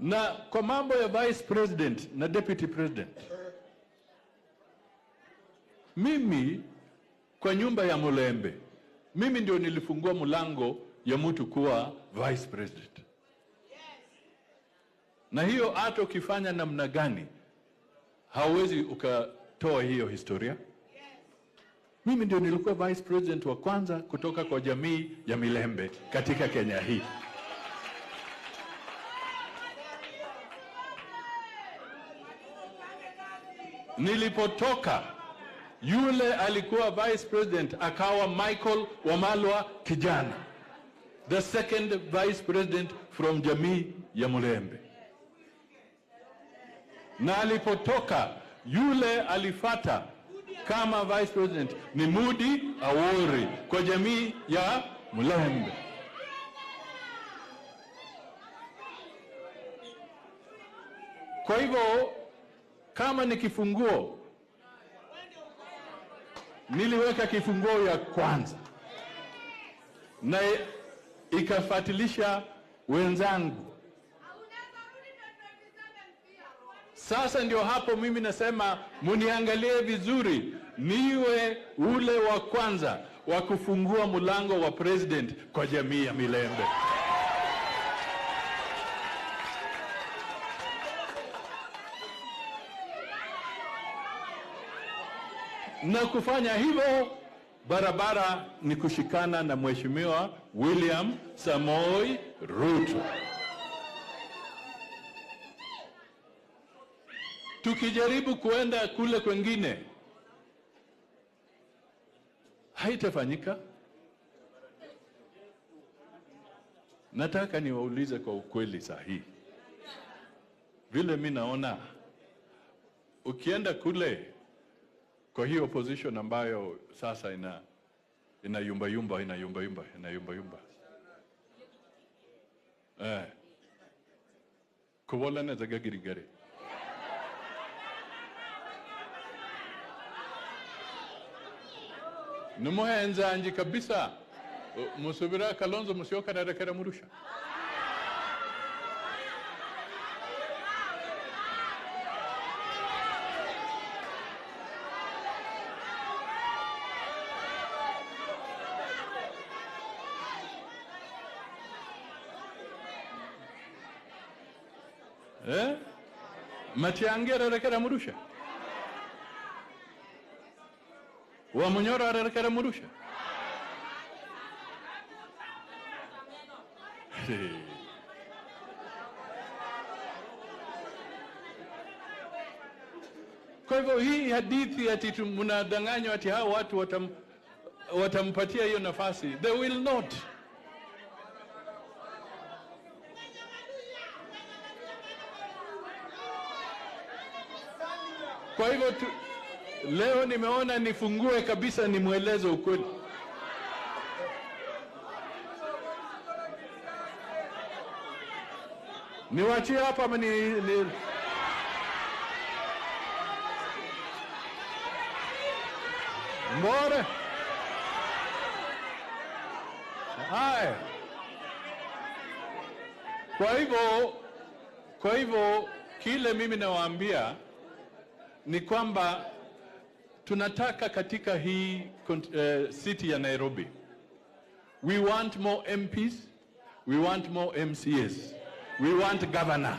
Na kwa mambo ya vice president na deputy president, mimi kwa nyumba ya Mulembe, mimi ndio nilifungua mlango ya mtu kuwa vice president. Na hiyo hata ukifanya namna gani hauwezi ukatoa hiyo historia. Mimi ndio nilikuwa vice president wa kwanza kutoka kwa jamii ya Milembe katika Kenya hii. Nilipotoka, yule alikuwa vice president akawa Michael Wamalwa Kijana, the second vice president from jamii ya Mulembe. Na alipotoka, yule alifata kama vice president ni Mudi Awori kwa jamii ya Mulembe. Kwa hivyo kama ni kifunguo, niliweka kifunguo ya kwanza na ikafuatilisha wenzangu. Sasa ndio hapo mimi nasema muniangalie vizuri, niwe ule wa kwanza wa kufungua mlango wa president kwa jamii ya Milembe. Na kufanya hivyo barabara ni kushikana na Mheshimiwa William Samoei Ruto. Tukijaribu kuenda kule kwengine haitafanyika. Nataka niwaulize kwa ukweli sahihi. Vile mimi naona ukienda kule kwa hiyo opposition ambayo sasa ina yumba yumba, ina yumba yumba, ina yumba yumba. Kubola na zagagirigare. Numuhenza anji kabisa. Musubira Kalonzo Musyoka na rekera murusha. Matiang'i ararekera murusha. Wamunyoro ararekera murusha. Kwa hivyo hii hadithi ati mnadanganywa ati hao watu watampatia hiyo nafasi, they will not. Kwa hivyo leo nimeona nifungue kabisa nimueleze ukweli. Niwaachie hapa ama ni Mbore. Haya. Kwa hivyo kile mimi nawaambia ni kwamba tunataka katika hii city ya Nairobi, we want more MPs, we want more MCAs, we want governor.